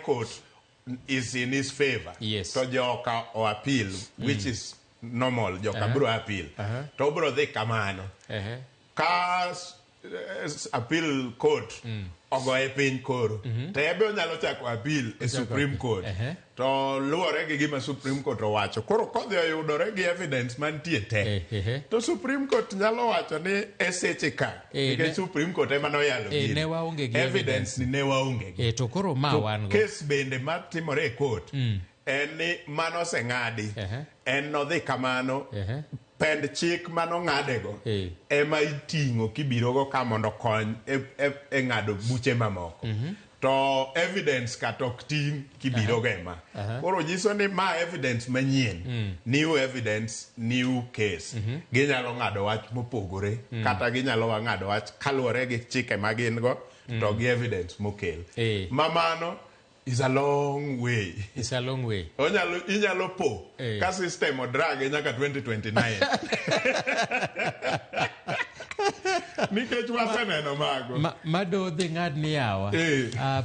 Court is in his favor to joka o appeal, which is normal, joka biro appeal to obiro dhi kamano. Ka appeal court ogoye piny koro, to ebe onyalo chako appeal e Supreme Court. To luwore gi gima Supreme Court owacho. Koro kodhi oyudore gi evidence mantie te, to Supreme Court nyalo wacho ni e seche ka, nikech Supreme Court ema noyalo gini. Ne waonge gi evidence ni ne waonge gi. To koro ma To wan go. Case bende matimore e court en ni mano oseng'adi, en nodhi kamano, pend chik manong'adego ema iting'o kibirogo ka mondo okony e ng'ado buche mamoko. To evidence kata ok ting' kibirogo ema. Koro nyiso ni ma evidence manyien, new evidence, new case. Ginyalo ng'ado wach mopogore, kata ginyalo ng'ado wach kaluwore gi chike ma gin go to gi evidence mokel. Ma mano is a long way. It's a long way. Onyalo, inyalo po ka system odrage nyaka 2029. Nikech waseneno mago. Ma do dhi ng'ad ni yawa.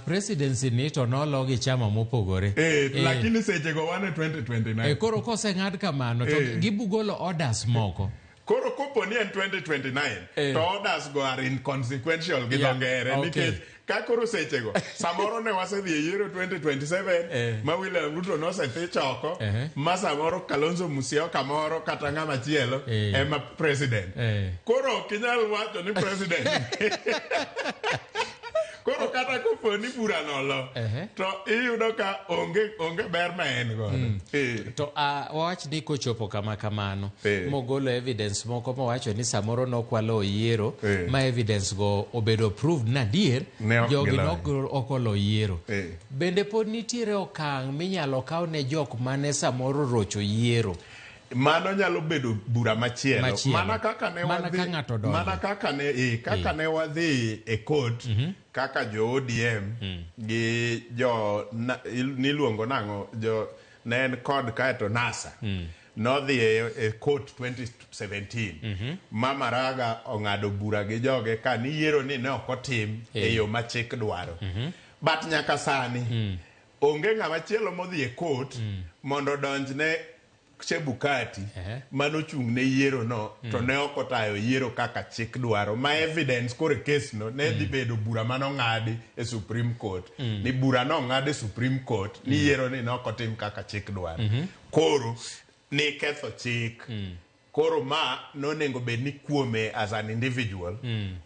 Presidency ni to nolo gi chama mopogore. Lakini seche go wan e 2029. Koro koseng'ad kamano to gibugolo orders moko. Koro kopo ni en 2029 to orders go are inconsequential gi dho ngere, nikech ka koro sechego samoro ne wasedhi e yiero 2027 ma William Ruto nosedhi choko, ma samoro Kalonzo Musyoka moro kata ng'ama chielo ema president. Koro ok inyal wacho ni president. Koro kata kopo ni bura nolo, to iyudo ka onge ber ma en godo. To wawach ni kochopo kama kamano, mogolo evidence moko mowacho ni samoro nokwalo yiero, ma evidence go obedo proved na adier, Ne ok jogi giloyo. ok olo yiero. Bende pod nitiere okang' minyalo kaw ne jok mane samoro rocho yiero? Mano nyalo bedo bura machielo. Machielo. Mana kaka ne Mana wadhi, ka ng'ato odonjo. Mana kaka ne, kaka ne wadhi e court, kaka jo ODM gi jo na, niluongo nang'o, jo ne en kod kaeto NASA. Nodhi e court 2017. Ma Maraga ong'ado bura gi joge ka ni yiero ni ne ok otim e yo ma chik dwaro. But nyaka sani, onge ng'ama chielo modhi e court mondo odonj ne Chebukati manochung' ne yiero no, to ne ok otayo yiero kaka chik dwaro. Ma evidence koro e case no ne dhi bedo bura manong'adi e Supreme Court. Ni bura nong'ad e Supreme Court ni yiero ni ne ok otim kaka chik dwaro. Koro ni ketho chik. Koro ma nonego bed ni kuome as an individual,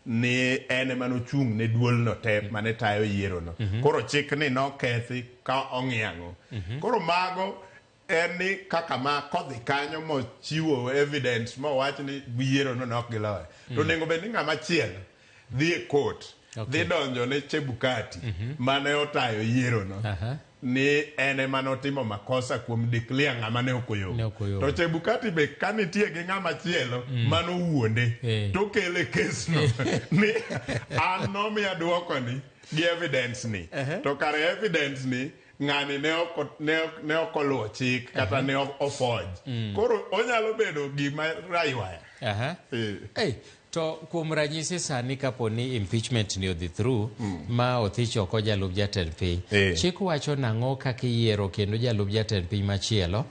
ni en ema nochung' ne duol no te mane tayo yiero no. Koro chik ni nokethi ka ong'i ang'o. Koro mago en ni kaka ma kodhi kanyo mochiwo evidence mowach ni yiero no ne ok giloyo. To onego bed ni ng'ama chielo dhi e court, dhi donjo ne Chebukati mane otayo yiero no. Ni en ema notimo makosa kuom declare ng'ama ne ok oyombo. Ne ok oyombo. To Chebukati be ka nitie gi ng'ama chielo mano wuonde, to okele case no ni an nomiya duoko ni gi evidence ni. To kare evidence ni ng'ani ne ok oluwo chik kata ne ok oforge. Koro onyalo bedo gima raywaya. Hey, to kuom ranyisi sani kapo ni impeachment ni odhi through, ma othich oko jalup jatend piny, chik wacho nang'o kaka iyiero kendo jalup jatend piny machielo?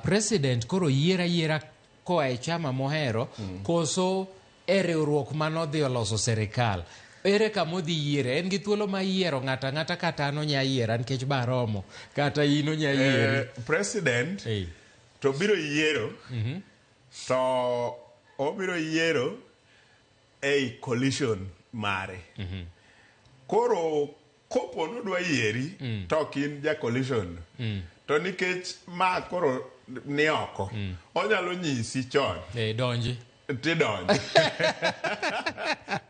President koro yiera yiera koa e chama mohero, koso e riwruok manodhi oloso sirikal? Ere kama odhi yiere? En gi thuolo mar yiero ng'ato ang'ata, kata an onya yiera nikech ba romo, kata in onya yieri. President to biro yiero, to obiro yiero ei coalition mare. Koro kopo nodwa yieri, to ok in ja coalition, to nikech ma koro ni oko, onyalo nyisi chon. Donji. Tidonjo.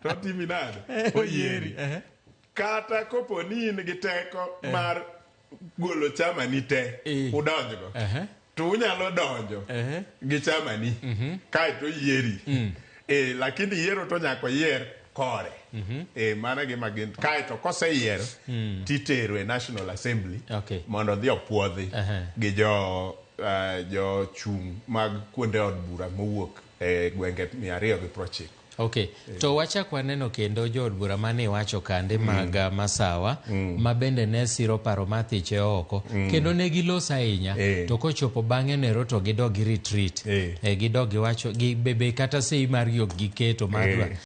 To timi nade? Oyieri. Kata kopo ni in gi teko mar golo chama ni te, udonjgo. To unyalo donjo gi chama ni, kaeto yieri. Lakini yiero to nyaka oyier kore. Mano gima gin. Kaeto koseyiero, titero e National Assembly mondo odhi opuodhi gi jo chung' mag kuonde od bura mowuok e gwenge 290. Okay. To wachak waneno kendo jood bura mane iwacho kande mag Masawa ma bende ne siro paro mar thiche oko kendo ne giloso ahinya to kochopo bang'e nero to gidog gi retreat. Gidog giwacho gi bebe kata sei margi ok giketo mar